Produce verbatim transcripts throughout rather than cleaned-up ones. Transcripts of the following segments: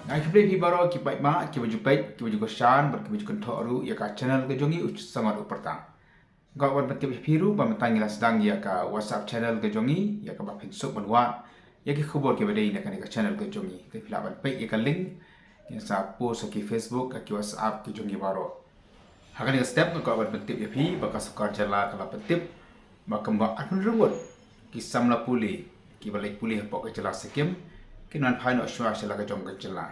Nga ai khublei phi baroh ki paidbah, ki ba ju peit, ki ba ju kyrshan, bad ki ba ju kynthoh ruh ïa ka channel ka jong ngi u Sangot u Pyrta. Nga kwah ban pyntip ïa phi ruh ba mynta ngi la sdang ïa ka WhatsApp channel ka jong ngi, ïa kaba phin suk ban wad ïa ki khubor ki ba dei na kane ka channel ka jong ngi. Te phi lah ban peit ïa ka link, ngin sa post ha ki Facebook, ha ki WhatsApp ki jong ngi baroh. Ha kane ka step nga kwah ban pyntip ïa phi ba ka sorkar jylla ka la pyntip ba kumba arphew hynriew ngut ki samla pule ki ba leit pule hapoh ka jylla Sikkim kin wan phai noh shuwa sha la ka jong ka jylla.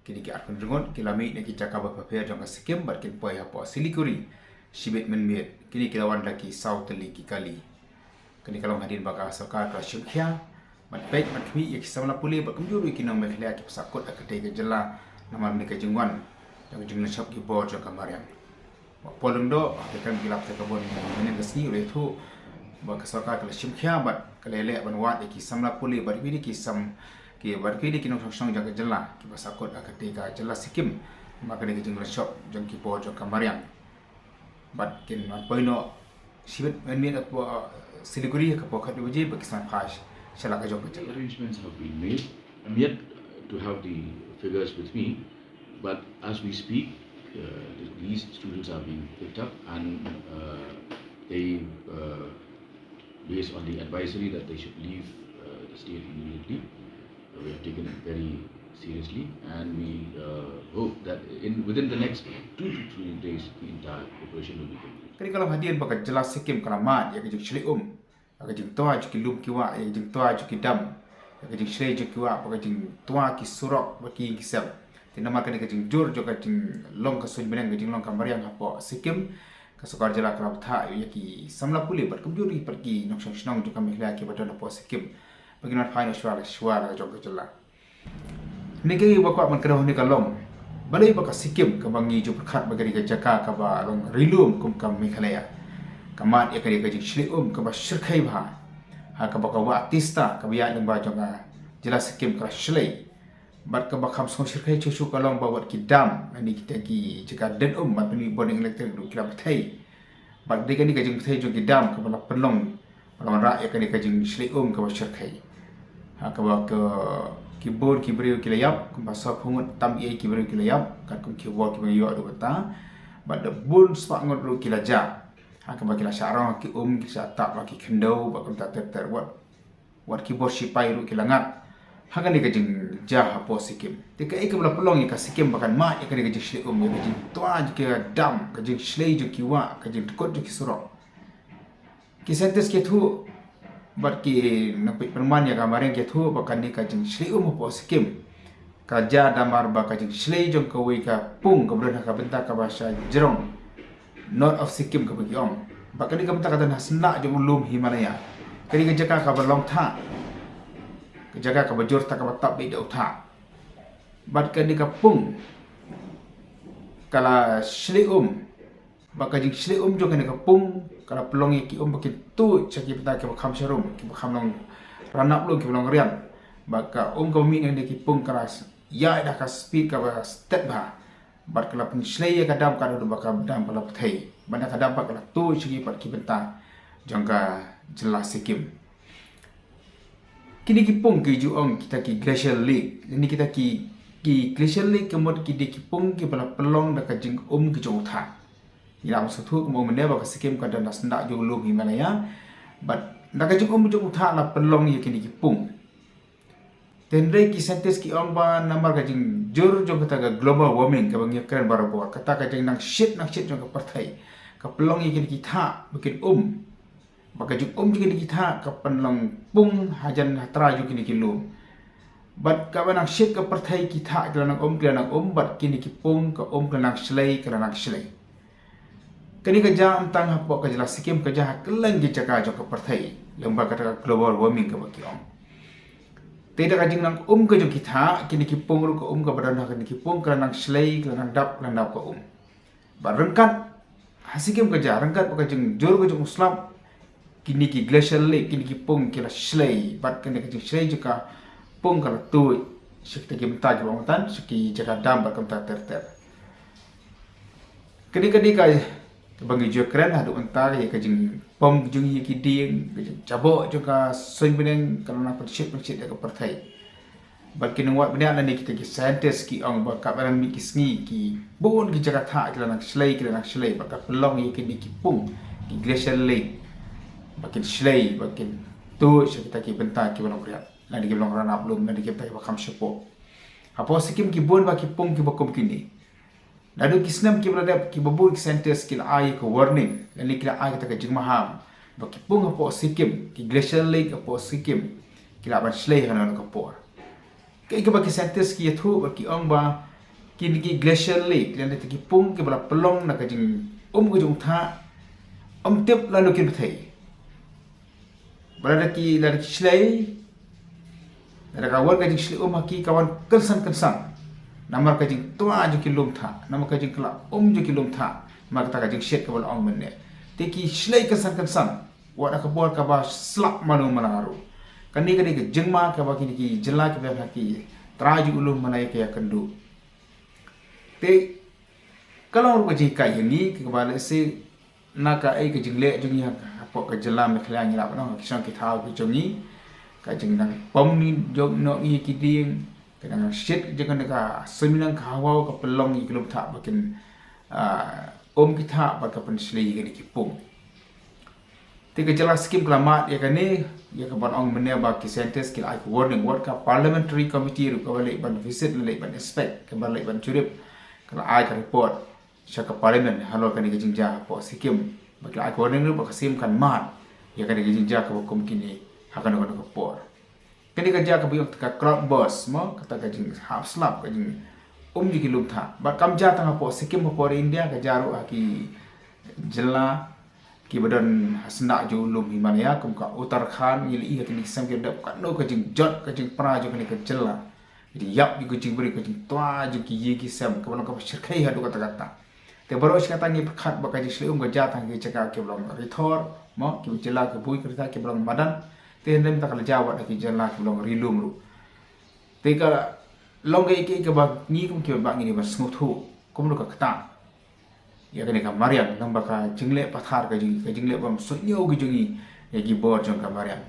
Kine ki arphew hynriew ngut ki la mih na ki jaka ba pher jong ka Sikkim bad kin poi hapoh Siliguri shibit mynmiet. Kine ki la wan da ki saw tylli ki kali. Kane ka long hadien ba ka sorkar ka la shim khia ban peit ban khmih ïa ki samla pule bad kumjuh ruh ïa ki nong Meghalaya ki ba sahkut ha katei ka jylla namar kane ka jingwan jong ka jinglynshop ki bor jong ka mariang. Ba poi lyngdoh ha ka kam ki lap te ka bun mynnin ka sngi u la ïathuh ba ka sorkar ka la shim khia bad ka la leh ban wad ïa ki samla pule bad ki dei ki sam ki bad ki dei ki nongshong shnong jong ka jylla ki ba sahkut ha katei ka jylla Sikkim namar kane ka jinglynshop jong ki bor jong ka mariang. Bad kin wan poi noh shibit mynmiet hapoh Siliguri ha ka por khatwei baje bad kin sa phai sha la ka jong ka jylla. Arrangements have been made. I'm yet to have the figures with me, but as we speak, uh, th- these students are being picked up and uh, they, uh, based on the advisory that they should leave uh, the state immediately, uh, we have taken it very seriously and we uh, hope that in within the next two to three days the entire operation will be complete. Kane ka long hadien ba ka jylla Sikkim ka la mad ïa ka jingshlei um, ïa ka jingtwa jong ki lum ki wah, ïa ka jingtwa jong ki dam, ïa ka jingshlei jong ki wah, bad ka jingtwa ki surok bad ki ïing ki sem. Te namar kane ka jingjur jong ka jinglong ka suiñ bneng, ka jinglong ka mariang hapoh Sikkim, ka sorkar jylla ka la bthah ïa ki samla pule bad kumjuh ruh ïa ki nongshong shnong jong ka Meghalaya ki ba don hapoh Sikkim ba kin wan phai noh shuwa la shuwa la ka jong ka jylla. Kine ki ba kwah ban kdew hangne ka long balei ba ka Sikkim kaba ngi ju pyrkhat ba ka dei ka jaka kaba long ri lum kum ka Meghalaya ka mad ïa ka dei ka jingshlei um kaba shyrkhei bha, ha kaba ka wah Teesta kaba ïaid lyngba jong ka jylla Sikkim ka la shlei. Bad kaba kham sngewshyrkhei shuh shuh ka long ba wat ki dam, lane kita ki jaka dien um ban pynmih bor ïing elektrik ruh ki la bthei. Bad dei kane ka jingbthei jong ki dam kaba la pynlong, ba la wanrah ïa kane ka jingshlei um kaba shyrkhei. Ha kaba ka ki bun ki briew ki la ïap, kumba sawphew ngut tam ei ki briew ki la ïap, katkum ki khubor kiba ngi ïoh haduh mynta. Bad da bun spah ngut ruh ki la jah. Ha kaba ki la shah rong ha ki um, ki la shah tap ha ki khyndew, bad kumta ter ter wat wat ki bor shipai ruh ki la ngat ha kane ka jingjia hapoh Sikkim. Te kaei kaba la pynlong ïa ka Sikkim ba kan mad ïa kane ka jingshlei um, ïa ka jingtwa jong ki dam, ka jingshlei jong ki wah, ka jingdkut jong ki surok. Ki scientist ki ïathuh bad ki nongpeit pynman ïa ka mariang ki ïathuh ba kane ka jingshlei um hapoh Sikkim ka jia namar ba ka jingshlei jong kawei ka pung kaba don ha ka bynta kaba sha jrong north of Sikkim kaba ki ong. Bad kane ka bynta ka don ha syndah jong u lum Himalaya. Kane ka jaka kaba long thah, ka jaka kaba jur thah, kaba tap beit da u thah. Bad kane ka pung ka la shlei um. Bad ka jingshlei um jong kane ka pung ka la pynlong ïa ki um ba kin tuid sha ki bynta kiba kham sharum, kiba kham long ranap lum, kiba long riang. Bad ka um kaba mih na kane ki pung ka la ïaid da ka speed kaba stet bha. Bad ka la pynshlei ïa ka dam, ka don ba ka dam ka la bthei. Bad na ka dam bad ka la tuid sha ki bad ki bynta jong ka jylla Sikkim. Kine ki pung ki ju ong kita ki glacial lake. Kine kita ki, ki glacial lake ka mut ki dei ki pung kiba la pynlong da ka jingum ki jong u thah. Ngi la ong sngewthuh kumba ong mynne ba ka Sikkim ka don ha syndah jong u lum Himalaya. Bad da ka jingum jong u thah la pynlong ïa kine ki pung. Te hynrei ki scientist ki ong ba namar ka jingjur jong kata ka global warming kaba ngi kren barabor, kata ka jingnang shit nang shit jong ka pyrthei ka pynlong ïa kine ki thah ba kin um. Ba ka jingum jong kine ki thah ka pynlong pung hajan ha trai jong kine ki lum. Bad kaba nang shit ka pyrthei ki thah ki la nang um, ki la nang um, bad kine ki pung ka um ka la nang shlei, ka la nang shlei. Kane ka jia ym tang hapoh ka jylla Sikkim, ka jia ha kylleng ki jaka jong ka pyrthei lyngba kata ka global warming kaba ki ong. Te da ka jingnang um ka jong ki thah, kine ki pung ruh ka um kaba don ha kine ki pung ka la nang shlei, ka la nang dap, ka la nang dap ka um. Bad ryngkat ha Sikkim ka jia, ryngkat bad ka jingjur ka jong u slap, kine ki glacial lake, kine ki pung ki la shlei, bad kane ka jingshlei jong ka pung ka la tuid sha kita ki bynta kiba ong tan, sha ki jaka dam bad kumta ter ter. Kane ka dei ka kaba ngi ju kren haduh mynta, ïa ka jingpom jong ïa ki dieng, ka jingjaboh jong ka suiñ bneng ka la nang pynshit pynshit ïa ka pyrthei. Bad ki nongwad bniah lane kita ki scientist ki ong ba katba nang mih ki sngi ki bun ki jaka thah ki la nang shlei, ki la nang shlei, bad ka pynlong ïa kine ki pung, ki glacial lake, ba kin shlei, ba kin tuid sha kita ki bynta kiba long riat, lane kiba long ranab lum, lane kita kiba kham shapoh. Hapoh Sikkim ki bun bha ki pung kiba kum kine. Naduh ki snem kiba la dep, kiba bun ki scientist ki la ai ka warning, lane ki la ai kata ka jingmaham ba ki pung hapoh Sikkim, ki glacial lake hapoh Sikkim, ki lah ban shlei ha kano kano ka por. Kaei kaba ki scientist ki ïathuh bad ki ong ba kine ki glacial lake, lane kita ki pung kiba la pynlong na ka jingum ka jong u thah, ym tip lano kin bthei. Ba lada ki, lada ki shlei, lada ka wan ka jingshlei um ha ki, ka wan kynsan kynsan namar ka jingtwa jong ki lum thah, namar ka jingkylla um jong ki lum thah, namar kata ka jingshit kaba la ong mynne. Te ki shlei kynsan kynsan wat ha ka por kaba slap mano mano ruh. Kane ka dei ka jingma kaba kine ki jylla kiba don ha ki trai jong u lum mynne ki ïakynduh. Te ka long ruh ka jinghikai ïa ngi, kaba lehse na kaei ka jingleh jong ngi hapoh ka jylla Meghalaya, ngi lah ban ong ha ki shong ki thaw ki jong ngi, ka jingnang pom ngi jong ngi ïa ki dieng, ka nang shit jong kane ka suiñ mynhynnin ka hawa ka pynlong ïa ki lum thah ba kin, ah, um ki thah bad ka pynshlei ïa kine ki pung. Te ka jylla Sikkim ka la mad ïa kane, ïa kaban ong mynne ba ki scientist ki la ai ka warning, wat ka parliamentary committee ruh kaba leit ban visit, leit ban inspect, kaba leit ban jurip, ka la ai ka report sha ka parliament halor kane ka jingjia hapoh Sikkim. Ba ki la ai ka warning ruh ba ka Sikkim kan mad ïa kane ka jingjia kaba kum kine ha kano kano ka por. Kane ka jia kaba ïong ka cloud burst mo, kata ka jinghap slap, ka jingum jong ki lum thah. Bad kam jia tang hapoh Sikkim, hapoh India, ka jia ruh ha ki jylla kiba don ha syndah jong u lum Himalaya, kum ka Uttarakhand, ngi la ïohi ha kine ki snem kiba dep katno ka jingjot ka jingpra jong kane ka jylla. Ka jingïap jong ka jingbriew, ka jingtwa jong ki ïing ki sem, kaba long kaba shyrkhei haduh katta katta. Te baroh shi katta ngi pyrkhat ba ka jingshlei um ka jia tang ha ki jaka kiba long rithor mo, kiba jylla kiba bui ki rithor, kiba long madan. Te hynrei mynta ka la jia wat ha ki jylla kiba long ri lum ruh. Te ka long kaei kaei kaba ngi kum kiba bah ngi dei ban sngewthuh kumno ka ktah ïa kane ka mariang, namar ka jingleh pathar, ka jing, ka jingleh bym suidñiew ka jong ngi ïa ki bor jong ka mariang.